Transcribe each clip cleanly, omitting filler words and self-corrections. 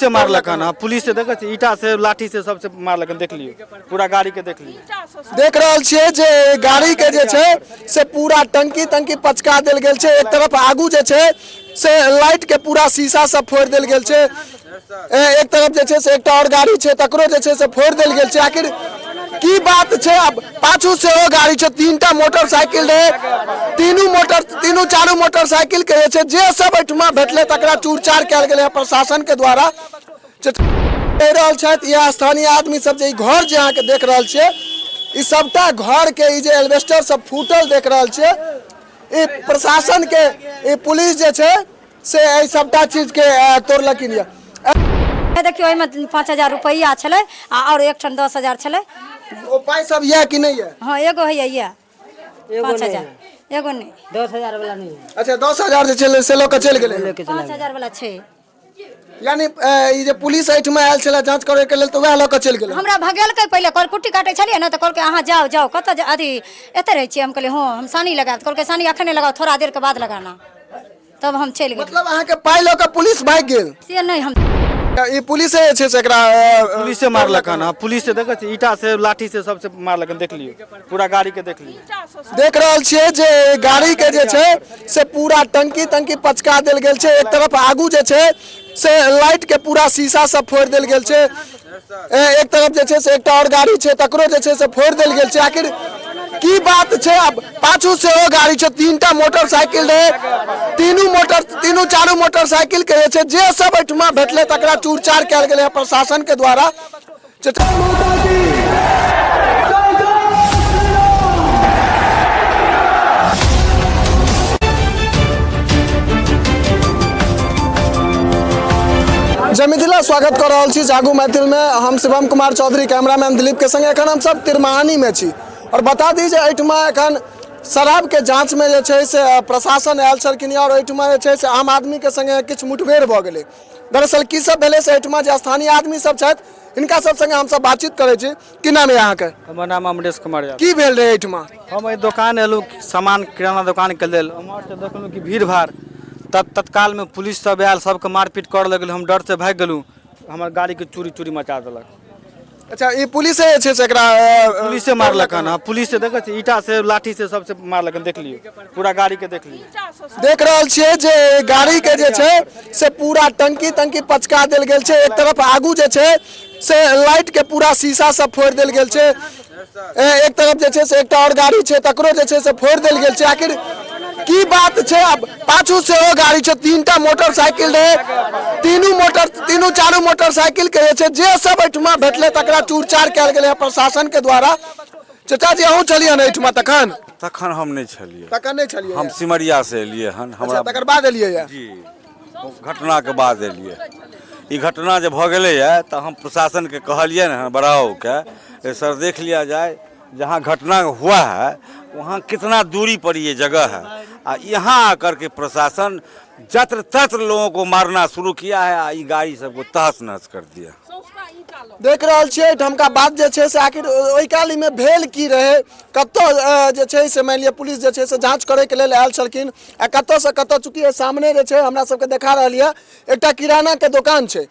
पुलिसे मारलक हन। हँ, पुलिस से देखै छी, ईटा से लाठी से सबसे मारलक हन। देख लियौ, पूरा गाड़ी के देख लियौ। देख रहल छियै जे गाड़ी के जे छै से पूरा टंकी तंकी पचका देल गेल छै। एक तरफ आगू जे छै से लाइट के पूरा शीशा सब फोड़ि देल गेल छै। एक तरफ जे छै से एकटा आओर गाड़ी छै, तकरो जे छै से फोड़ि देल गेल छै। आखिर की बात छै? आब पाछू सेहो गाड़ी छै, तीनटा मोटरसाइकिल रहै, तीनू मोटर तीनू चारू मोटरसाइकिल के जे छै जे सब एहिठमा भेटलै तकरा चूरचार कयल गेलै प्रशासन के द्वारा। कहि रहल छथि इएह स्थानीय आदमी सब जे ई घर जे अहाँके देख रहल छियै, ई सबटा घर के ई जे एल्बेस्टर सब फूटल देख रहल छियै, ई प्रशासन के ई पुलिस जे छै से एहि सबटा चीज के तोड़लखिन यऽ। देखियौ, एहिमे 5000 रुपैआ छलै आ आओर एकठाम 10,000 छलै। ओ पाइ सब यऽ कि नहि यऽ? हँ, एगो होइए यऽ 5000, एगो नहि। 10,000 वाला नहि। अच्छा, 10,000 जे छलै से लऽ कऽ चलि गेलै। 5000 वाला छै। यानी ई जे पुलिस एहिठमा आयल छलै जाँच करे के लेल तऽ वएह लऽ कऽ चलि गेलै। हमरा भगेलकै पहिले, कुट्टी काटै छलियै ने तऽ कहलकै अहाँ जाउ जाउ, कतऽ अथी एतऽ रहै छियै? हम कहलियै हँ, हम सानी लगायब। तऽ कहलकै सानी अखन नहि लगाउ, थोड़ा देरके बाद लगाना। तब हम चलि गेलियै। मतलब अहाँके पाइ लऽ कऽ पुलिस भागि गेल? से नहि हम ई पुलिसे जे छै से एकरा पुलिसे मारलक हन। हँ, पुलिस से देखै छी, ईटा से लाठी से सबसे मारलक हन। देख लियौ, पूरा गाड़ी के देख लियौ। देख रहल छियै जे गाड़ी के जे छै से पूरा टंकी तंकी पचका देल गेल छै। एक तरफ आगू जे छै से लाइट के पूरा शीशा सब फोड़ि देल गेल छै। एक तरफ जे छै से एकटा आओर गाड़ी छै, तकरो जे छै से फोड़ि देल गेल छै। आखिर की बात छै? आब पाछू सेहो गाड़ी छै, तीनटा मोटरसाइकिल रहै, तीनू मोटर तीनू चारू मोटरसाइकिल के जे छै जे सब एहिठमा भेटलै तकरा चूरचार कयल गेलै प्रशासन के द्वारा। जय मिथिला, स्वागत कर रहल छी जागू मैथिल में। हम शिवम कुमार चौधरी, कैमरामैन दिलीप के संग एखन हम सब तिरमानी में छी। और बता दी जे एहिठमा एखन शराब के जांच में जे छै से प्रशासन आयल छलखिन और एहिठमा जे छै से आम आदमी के संगे किछु मुठभेड़ भऽ गेलै। दरअसल की सब भेलै से एहिठमा जे स्थानीय आदमी सब छथि हिनका सब संगे हमसब बातचीत करै छी। की नाम यऽ अहाँके? हमर नाम अमरेश कुमार यादव। की भेल रहै एहिठमा? हम एहि दोकान एलहुँ सामान किराना दोकानके लेल, उम्हर से देखलहुँ कि भीड़ भाड़, तब तत्कालमे पुलिस सब आयल, सबके मारपीट करऽ लगल। हम डरसँ भागि गेलहुँ, हमर गाड़ीके चूरी चूरी मचा देलक। अच्छा, ई पुलिसे जे छै से एकरा पुलिसे मारलक हन। हँ, पुलिस से देखै छी, ईटा से लाठी से सबसे मारलक हन। देख लियौ, पूरा गाड़ी के देख लियौ। देख रहल छियै जे गाड़ी के जे छै से पूरा टंकी तंकी पचका देल गेल छै। एक तरफ आगू जे छै से लाइट के पूरा शीशा सब फोड़ि देल गेल छै। एक तरफ जे छै से एकटा आओर गाड़ी छै, तकरो जे छै से फोड़ि देल गेल छै। आखिर की बात छै? आब पाछू सेहो गाड़ी छै, तीनटा मोटरसाइकिल रहै, तीनू मोटर तीनू चारू मोटरसाइकिल के जे छै जे सब एहिठमा भेटलै तकरा चूरचार कयल गेलै प्रशासन के द्वारा। चाचा जी, अहूँ छलियै हन एहिठमा तखन? तखन हम नहि छलियै। तखन नहि छलियै? हम सिमरिया से एलियै हन। हमरा तकर बाद एलियै? जी, घटनाके बाद एलियै। ई घटना जे भऽ गेलैए तऽ हम प्रशासनके कहलियनि हँ बड़ाओके जे सर देख लिया जाए, जहाँ घटना हुआ है वहाँ कितना दूरी पर ये जगह है, आ यहाँ आकर के प्रशासन जत्र तत्र लोगों को मारना शुरू किया है आ ई गाड़ी सबको तहस नहस कर दिया। देख रहल छियै एहिठामका बात जे छै से आखिर ओहि कालमे भेल की रहै, कतऽ जे छै से मानि लिअ पुलिस जे छै से जाँच करैके लेल आयल छलखिन आ कतऽसँ कतऽ। चूँकि सामने जे छै हमरा सबके देखा रहल यऽ एकटा किरानाके दोकान छै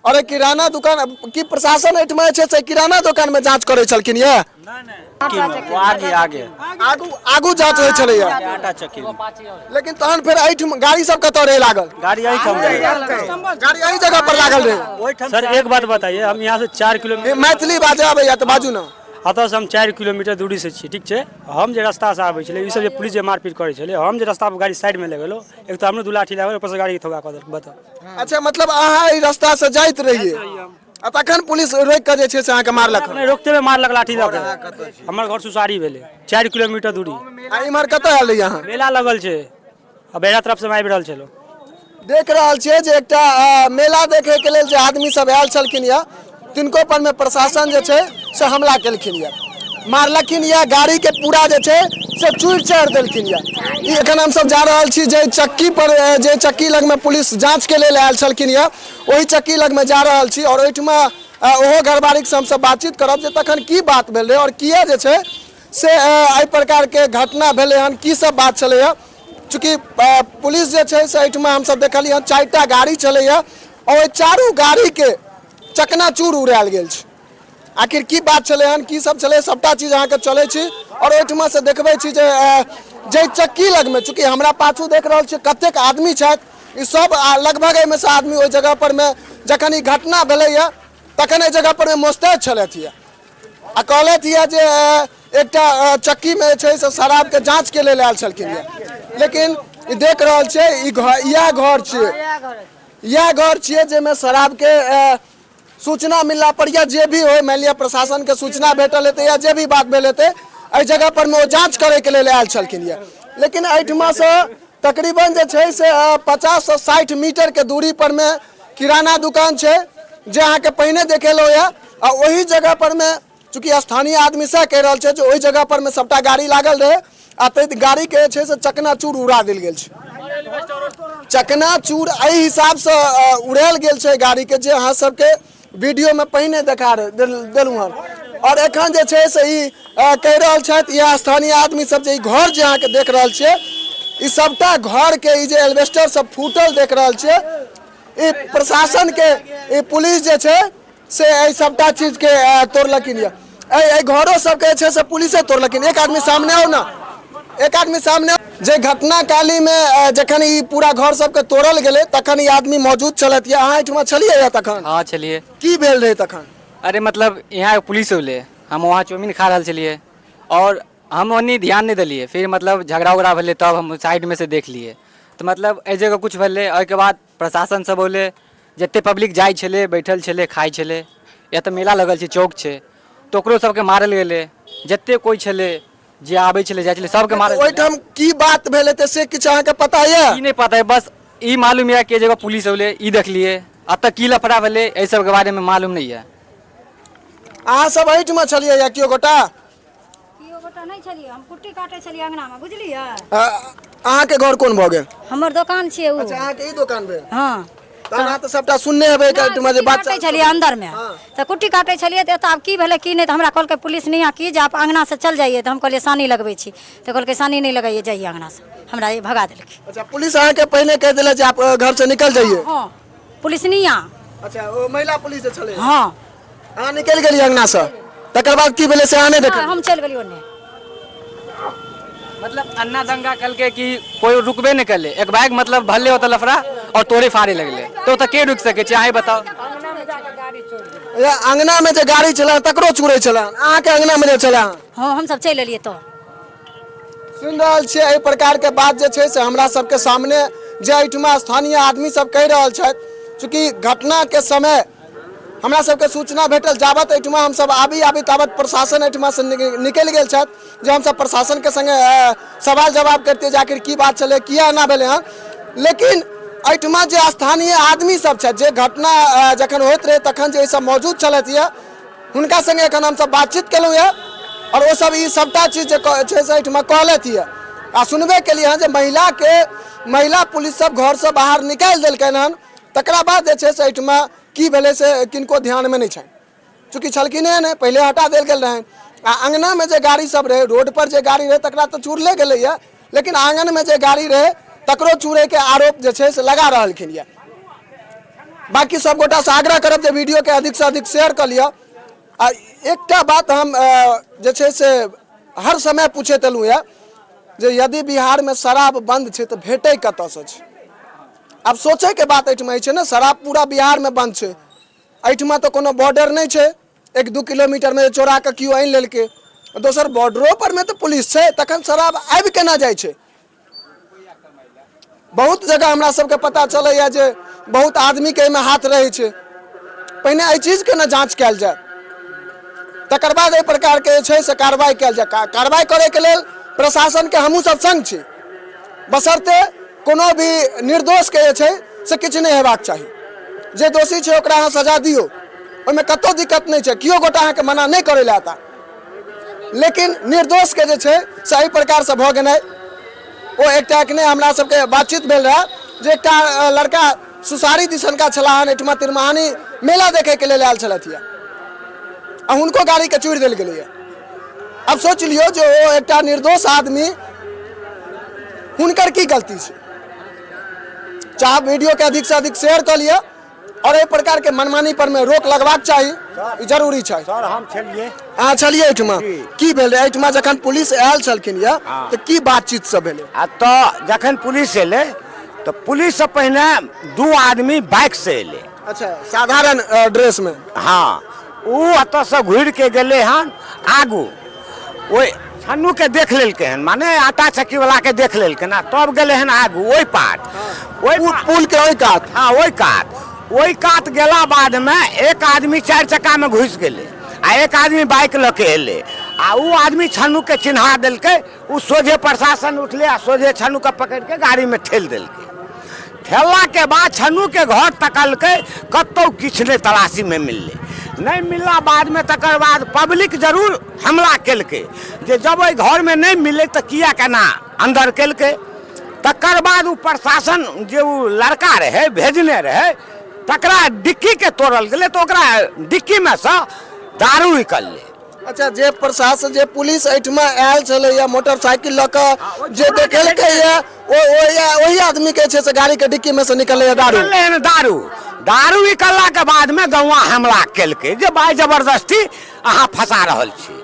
और एहि किराना दुकान की प्रशासन एहिठमा जे छै से किराना दोकानमे जाँच करै छलखिन यऽ? आगे आगे आगू आगू जाँच होइ छलैया, आटा चक्की। लेकिन तहन फेर एहिठाम गाड़ी सब कतऽ रहे लागल? गाड़ी एहिठाम रहे। गाड़ी एही जगह पर लागल रहे। सर, एक बात बताइए, हम यहाँ से 4 किलोमीटर ए, मैथिली बाजऽ आबैया तऽ बाजू ने। एतऽसँ हम 4 किलोमीटर दूरीसँ छी, ठीक छै? हम जे रास्तासँ आबै छलियै, ई सब जे पुलिस जे मारपीट करै छलै, हम जे रास्ता पर गाड़ी साइडमे लगेलहुँ, एक तऽ हमरो 2 लाठी लागल, ऊपरसँ गाड़ीके थौआ कऽ देलक, बताउ। अच्छा, मतलब अहाँ एहि रास्तासँ जाइत रहियै आ तखन पुलिस रोकि कऽ जे छै से अहाँके मारलक? नहि, रोकते में मारलक लाठी लऽ के। हमर घर सुसारी भेलै, 4 किलोमीटर दूरी। आ इम्हर कतऽ आयल रहियै अहाँ? मेला लगल छै आ बेरा तरफ से आबि रहल छलहुँ। देख रहल छियै जे एकटा मेला देखैके लेल जे आदमी सब आयल छलखिन यऽ तिनको पर में प्रशासन जे छै से हमला केलखिन यऽ, मारलखिन यऽ, गाड़ी के पूरा जे छै से चूरि चारि देलखिन यऽ। ई एखन हमसब जा रहल छी जे चक्की पर, जे चक्की लगमे पुलिस जाँचके लेल आयल छलखिन यऽ ओहि चक्की लगमे जा रहल छी और ओहिठमा ओहो घरबारीसँ हमसब बातचीत करब जे तखन की बात भेल रहै और किए जे छै से एहि प्रकारके घटना भेलै हन, की सब बात छलैए। चूँकि पुलिस जे छै से एहिठमा हमसब देखलियै हन 4टा गाड़ी छलैए आओर ओहि चारू गाड़ीके चकनाचूर उड़ायल गेल छै। आखिर की बात छलै हन, की सब छलै, सबटा चीज अहाँके चलै छी आओर ओहिठमा से देखबै छी जे जाहि चक्की लगमे, चूँकि हमरा पाछू देख रहल छियै कतेक आदमी छथि, ई सब लगभग एहिमे से आदमी ओहि जगह पर मे जखन ई घटना भेलैए तखन एहि जगह पर मे मोस्तैद छलथि यऽ आ कहलथि यऽ जे एकटा चक्कीमे जे छै से शराबके जाँचके लेल आयल छलखिन यऽ। लेकिन ई देख रहल छियै ई घर, इएह घर छियै, इएह घर छियै जाहिमे शराबके सूचना मिलला पर या जे भी हो, मानि लिअ प्रशासनके सूचना भेटल हेतै या जे भी बात भेल हेतै, एहि जगह पर मे ओ जाँच करैके लेल आयल छलखिन यऽ। लेकिन एहिठमासँ तकरीबन जे छै से 50 से 60 मीटरके दूरी पर मे किराना दुकान छै जे अहाँके पहिने देखेलहुँ यऽ, आ ओहि जगह पर मे चूँकि स्थानीय आदमी सएह कहि रहल छै जे ओहि जगह पर मे सबटा गाड़ी लागल रहै आ ताहि गाड़ीके जे छै से चकनाचूर उड़ा देल गेल छै। चकनाचूर एहि हिसाबसँ उड़ायल गेल छै गाड़ीके जे अहाँ सबके वीडियोमे पहिने देखा देलहुँ हन। आओर एखन जे छै से ई कहि रहल छथि इएह स्थानीय आदमी सब जे ई घर जे अहाँके देख रहल छियै ई सबटा घरके ई जे एल्बेस्टर सब फूटल देख रहल छियै, ई प्रशासनके ई पुलिस जे छै से एहि सबटा चीजके तोड़लखिन यऽ। एहि घरो सबके जे छै से पुलिसे तोड़लखिन। एक आदमी सामने आउ ने, एक आदमी सामने। जे घटना कालीमे जखन ई पूरा घर सबके तोड़ल गेलै तखन ई आदमी मौजूद छलथि। अहाँ एहिठमा छलियै यऽ तखन? हाँ छलियै। की भेल रहै तखन? अरे मतलब यहाँ पुलिस औले, हम वहाँ चाउमीन खा रहल छलियै और हम ओन्नी ध्यान नहि देलियै, फिर मतलब झगड़ा उगड़ा भेलै तब हम साइडमे से देख लियै तऽ मतलब एहि जगह किछु भेलै। ओहिके बाद प्रशासन सब औले, जते पब्लिक जाइ छलै, बैठल छलै, खाइ छलै, या तऽ मेला लगल छै, चौक छै, तऽ ओकरो सबके मारल गेलै। जते कोइ छलै, जे आबै छलै जाइ छलै, सबके मारल गेलै। ओहिठाम की बात भेल हेतै से किछु अहाँके पता यऽ? ई नहि पता यऽ, बस ई मालूम यऽ कि एहि जगह पुलिस औले, ई देखलियै। एतऽ की लफड़ा भेलै एहि सबके बारेमे मालूम नहि यऽ। अहाँ सब एहिठमा छलियै या केओ गोटा? केओ गोटा नहि छलियै, हम कुट्टी काटै छलियै अंगनामे, बुझलियै। अहाँके घर कोन भऽ गेल? हमर दोकान छियै ओ। अच्छा, अहाँके ई दोकान भेल? हाँ। तहन अहाँ तऽ सबटा सुनने हेबै एहिठमा जे बात काटै छलियै अंदरमे, तऽ कुट्टी काटै छलियै तऽ एतऽ आब की भेलै की नहि, तऽ हमरा कहलकै पुलिस निया की जे आप अंगना से चल जाइए। तऽ हम कहलियै सानी लगबै छी, तऽ कहलकै सानी नहीं लगाइए, जाइए अंगना से, हमरा भगा देलकै। अच्छा, पुलिस अहाँके पहिने कहि देलक जे आप घर से निकल जाइए? हाँ, पुलिस निया। अच्छा, ओ महिला पुलिस जे छलै? हाँ। अहाँ निकलि गेलियै अंगनासँ, तकर बाद की भेलै से अहाँ नहि देखलियै? हम चलि गेलियै ओन्ने। मतलब अन्ना दंगा कलके कि कोई रुकबे नहि कले, एक बैग मतलब भले होता लफड़ा और तोड़े फाड़े लगले, तो ओतऽ के रुकि सकै छै, अहीं बताउ। या अंगनामे जे गाड़ी छलै तकरो चूरै छलै, अहाँके अंगनामे जे छलै? हाँ, हमसब चलि एलियै। तऽ सुनि रहल छियै एहि प्रकारके बात जे छै से हमरा सबके सामने जे एहिठमा स्थानीय आदमी सब कहि रहल छथि। चूँकि घटनाके समय हमरा सबके सूचना भेटल, जाबत एहिठमा हमसब आबी आबी ताबत प्रशासन एहिठमा से निकलि गेल छथि, जे हमसब प्रशासनके संगे सवाल जवाब करितियै जे आखिर की बात छलै, किया एना भेलै हँ। लेकिन एहिठमा जे स्थानीय आदमी सब छथि, जे घटना जखन होइत रहै तखन जे सब मौजूद छलथि यऽ, हुनका संगे एखन हमसब बातचीत केलहुँ यऽ और ओ सब ई सबटा चीज जे छै से एहिठमा कहलथि यऽ। आ सुनबे केलियै हँ जे महिला पुलिस सब घरसँ बाहर निकालि देलकनि हन, तकरा बाद जे छै से एहिठमा की भेलै से किनको ध्यानमे नहि छनि, चूँकि छलखिन नहि, पहिले हटा देल गेल रहनि। आ अङ्गनामे जे गाड़ी सब रहै, रोड पर जे गाड़ी रहै तकरा तऽ चूरले गेलैए, लेकिन आङ्गनमे जे गाड़ी रहै तकरो चूरैके आरोप जे छै से लगा रहलखिन यऽ। बाँकी सब गोटासँ आग्रह करब जे वीडियोके अधिकसँ अधिक शेयर कऽ लिअ। आ एकटा बात हम जे छै से हर समय पूछैत एलहुँ यऽ जे यदि बिहारमे शराब बन्द छै तऽ भेटै कतऽसँ छै? आब सोचैके बात एहिठमा छै ने, शराब पूरा बिहारमे बन्द छै, एहिठमा तऽ कोनो बॉर्डर नहि छै, 1-2 किलोमीटरमे चोरा कऽ केओ आनि लेलकै, दोसर बॉर्डरो परमे तऽ पुलिस छै, तखन शराब आबि केना जाइ छै? बहुत जगह हमरा सबके पता चलैए जे बहुत आदमीके एहिमे हाथ रहै छै। पहिने एहि चीजके ने जाँच कयल जाय, तकर बाद एहि प्रकारके जे छै से कार्रवाइ कयल जाय। कार्रवाइ करैके लेल प्रशासनके हमहूँ सब सङ्ग छी, बशर्ते कोनो भी निर्दोषके जे छै से किछु नहि हेबाक चाही। जे दोषी छै ओकरा अहाँ सजा दियौ, ओहिमे कतहु दिक्कत नहि छै, केओ गोटा अहाँके मना नहि करै लए आता, लेकिन निर्दोषके जे छै से एहि प्रकारसँ भऽ गेनाइ। ओ एकटा एखने हमरा सबके बातचीत भेल रहए जे एकटा लड़का सुसारी दिसनका छलाह हन, एहिठमा तिरमानी मेला देखैके लेल आयल छलथि यऽ, आ हुनको गाड़ीके चूरि देल गेलैए। आब सोच लियौ जे ओ एकटा निर्दोष आदमी, हुनकर की गलती छै। चाहब वीडियोके अधिकसँ अधिक शेयर कऽ लिअ। आओर एहि प्रकार के मनमानी पर में रोक लगबाक चाही, ई जरूरी छै। सर, हम छलियै। अहाँ छलियै एहिठमा? की भेल रहै एहिठमा जखन पुलिस आयल छलखिन यऽ, तऽ की बातचीत सब भेलै? आ तऽ जखन पुलिस एलै तऽ पुलिससँ पहिने 2 आदमी बाइकसँ एलै। अच्छा, साधारण ड्रेस में? हाँ, ओ एतऽसँ घुरिके गेलै हन आगू, ओहि छन्नूके देख लेलकै हन, माने आटा चक्कीवलाके देख लेलकै हन, तब गेलै हन आगू ओहि पार, ओहि पुल के ओहि कात। हाँ, ओहि कात। ओहि कात गेला बादमे एक आदमी 4 चक्कामे घुसि गेलै आ एक आदमी बाइक लऽ के एलै आ ओ आदमी छन्नूके चिन्हा देलकै। ओ सोझे प्रशासन उठलै आ सोझे छन्नूके पकड़िके गाड़ीमे ठेल देलकै। ठेललाके बाद छन्नूके घर तकलकै, कतहु किछु नहि तलाशीमे मिललै। नहि मिलला बादमे तकर बाद पब्लिक जरूर हमला केलकै जे जब ओहि घरमे नहि मिललै तऽ किया केना अन्दर केलकै। तकर बाद ओ प्रशासन जे ओ लड़का रहै भेजने रहै तकरा डिक्कीके तोड़ल गेलै तऽ ओकरा डिक्कीमे सँ दारू निकललै। अच्छा, जे प्रशासन जे पुलिस एहिठमा आयल छलैया मोटरसाइकिल लऽ कऽ जे देखेलकै या ओहि आदमी के छै से गाड़ी के डिक्की में से निकललै दारू। निकललै हन दारू। दारू निकललाके बादमे गौआँ हमला केलकै जे भाइ जबरदस्ती अहाँ फंसा रहल छी।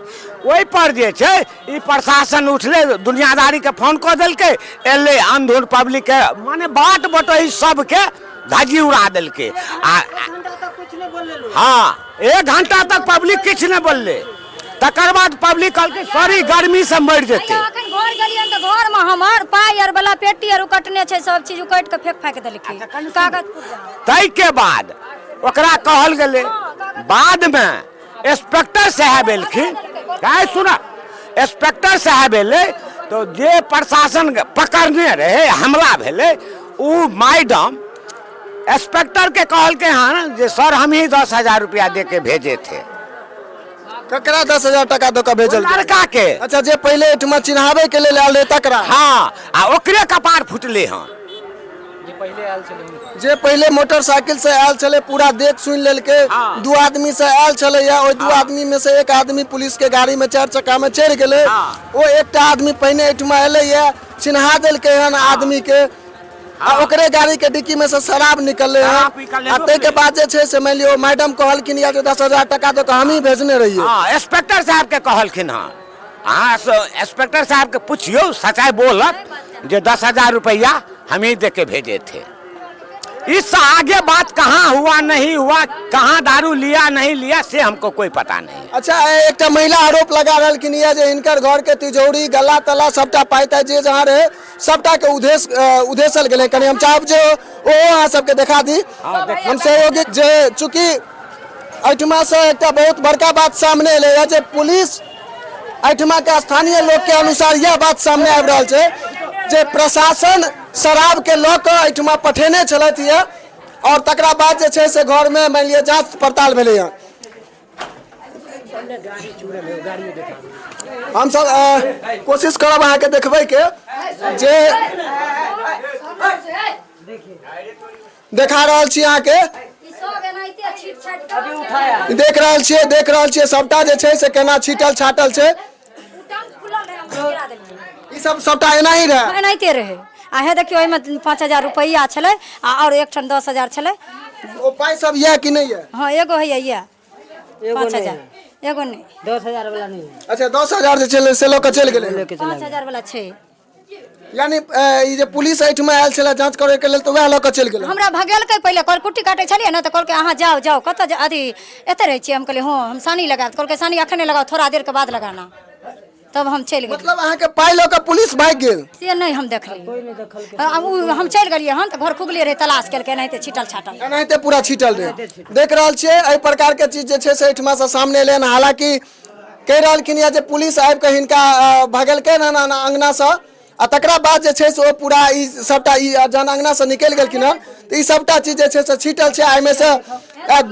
ओहि पर जे छै ई प्रशासन उठलै, दुनियादारीके फोन कऽ देलकै, एलै अंधुन पब्लिकके माने बाट बटोही सबके धज्जी उड़ा देलकै। आ हाँ, 1 घंटा तक पब्लिक किछु नहि बोललै। तकर बाद पब्लिक कहलकै सॉरी गर्मी से मरि जेतै। अखन घर गेलियनि तऽ घरमे हमर पाइ आर वाला पेटी आर उकटने छै, सब चीज उकटि कऽ फेक फाकि देलकै, कागज पुर्जा। ताहिके बाद ओकरा कहल गेलै, बादमे इंस्पेक्टर साहेब एलखिन, काय सुना, इंस्पेक्टर साहेब एलै तऽ जे प्रशासन पकड़ने रहै हमला भेलै ओ मैडम इंस्पेक्टर के कहलकै हन जे सर हम ही 10,000 रुपया दे के भेजे थे। ककरा 10,000 टका दऽ कऽ भेजल? लड़का के। अच्छा, जे पहिले एहिठमा चिन्हाबै के लेल आयल रहै तकरा? हाँ, आ ओकरे कपार फुटलै हन। जे पहिले मोटरसाइकिल से आयल छलै पूरा देख सुनि लेलकै। हाँ। 2 आदमी से आयल छलैया, ओहि 2 आदमी में से एक आदमी पुलिस के गाड़ी में 4 चक्का में चढ़ि गेलै। हाँ। ओ एकटा आदमी पहिने एहिठमा एलैया, चिन्हा देलकै हन आदमी के, आ ओकरे गाड़ी के डिक्की में से शराब निकललै हन। शराब निकललै, आ ताहिके बाद जे छै से मानि लियौ मैडम कहलखिन या जे 10,000 टका दऽ कऽ हमही भेजने रहियै। हाँ, इंस्पेक्टर साहब के कहलखिन हन, अहाँ इंस्पेक्टर साहब के पुछियौ, सच्चाई बोलत जे 10,000 रुपया हम ही दे के भेजे थे। इससे आगे बात कहाँ हुआ नहीं हुआ, कहाँ दारू लिया नहीं लिया, से हमको कोई पता नहीं। अच्छा, एकटा महिला आरोप लगा रहलखिन यऽ जे हिनकर घर के तिजौरी गला तला सबटा पाइ ताइ जे जहाँ रहे सबटा के उधेसल गेलै। कनि हम चाहब जे ओहो अहाँ सबके देखा दी। हम सहयोगी जे चूँकि एहिठमा से एकटा बहुत बड़का बात सामने एलै जे पुलिस एहिठमा के स्थानीय लोक के अनुसार यह बात सामने आबि रहल छै जे प्रशासन शराब के लऽ कऽ एहिठमा पठेने छलथि यऽ और तकरा बाद जे छै से घर में मानि लिअ जांच पड़ताल भेलै हँ। हमसब कोशिश करब अहाँके देखबै के जे देखा रहल छी अहाँके, देख रहल छियै, देख रहल छियै सबटा जे छै से केना छीटल छाटल छै। ई सब सबटा एना ही रहै? एनाहिते रहै। आ हे देखियौ, एहिमे 5,000 रुपैआ छलै आ आओर एकठाम 10,000 छलै। ओ पाइ सब यऽ कि नहि यऽ? हाँ, एगो होइए यऽ 5,000, एगो नहि। 10,000 वाला नहि। अच्छा, 10,000 जे छलै से लऽ कऽ चलि गेलै। 5,000 वाला छै। यानी ई जे पुलिस एहिठमा आयल छलै जांच करे के लेल तऽ वएह लऽ कऽ चलि गेलै। हमरा भगेलकै पहिले, कुट्टी काटै छलियै ने तऽ कहलकै अहाँ जाउ जाउ, कतऽ अथी एतऽ रहै छियै? हम कहलियै हँ, हम सानी लगायब। तऽ कहलकै सानी अखन नहि लगाउ, थोड़ा देर के बाद लगाना। तब हम चलि गेलियै। मतलब अहाँके पाइ लऽ कऽ पुलिस भागि गेल? से नहि हम देखलियै, हम चलि गेलियै हन तऽ घर खुगले रहै, तलाश केलकै, एनाहिते छिटल छाटल, एनाहिते पूरा छिटल रहै। देख रहल छियै एहि प्रकार के चीज जे छै से एहिठमा सँ सामने एलै हन। हालांकि कहि रहलखिन यऽ जे पुलिस आबि कऽ हिनका भगेलकै हन अङ्गनासँ आ तकरा बाद जे छै से ओ पूरा ई सबटा ई जहन अङ्गनासँ निकलि गेलखिन हन तऽ ई सबटा चीज जे छै से छिटल छै। एहिमे से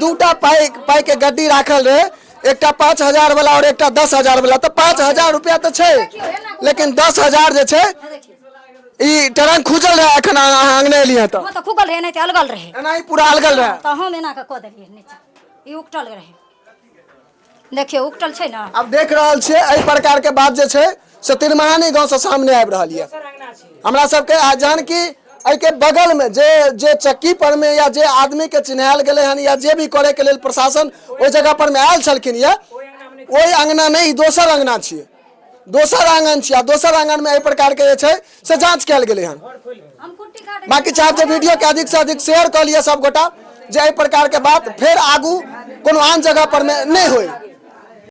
2टा पाइके गड्डी राखल रहै, एकटा 5,000 वाला और एकटा 10,000 वाला। तऽ 5,000 रुपया तऽ छै, लेकिन 10,000 जे छै ई ट्रंक खुजल रहै। एखन अहाँ अङ्गने एलियै तऽ? हँ, तऽ खुगल रहै, एनाहिते अलगल रहै। एनाही पूरा अलगल रहै। तऽ हम एना कऽ कऽ देलियै नीचा, ई उकटल रहै, देखियौ उकटल छै ने। आब देख रहल छियै एहि प्रकार के बात जे छै से तिरमहानी गाँव से सामने आबि रहल यऽ हमरा सबके। आ जहन कि एहिके बगलमे जे जे चक्की पर मे या जे आदमी के चिन्हायल गेलै हन या जे भी करे के लेल प्रशासन ओहि जगह पर मे आयल छलखिन ये, ओहि अंगना नहि, ई दोसर अंगना छियै, दोसर आंगन छियै आ दोसर आंगन मे एहि प्रकार के जे छै से जांच कयल गेलै हन। बाकी चाहब जे वीडियो के अधिक से अधिक शेयर कऽ लिअ सब गोटा, जे एहि प्रकार के बात फेर आगू कोनो आन जगह पर मे नहि होय।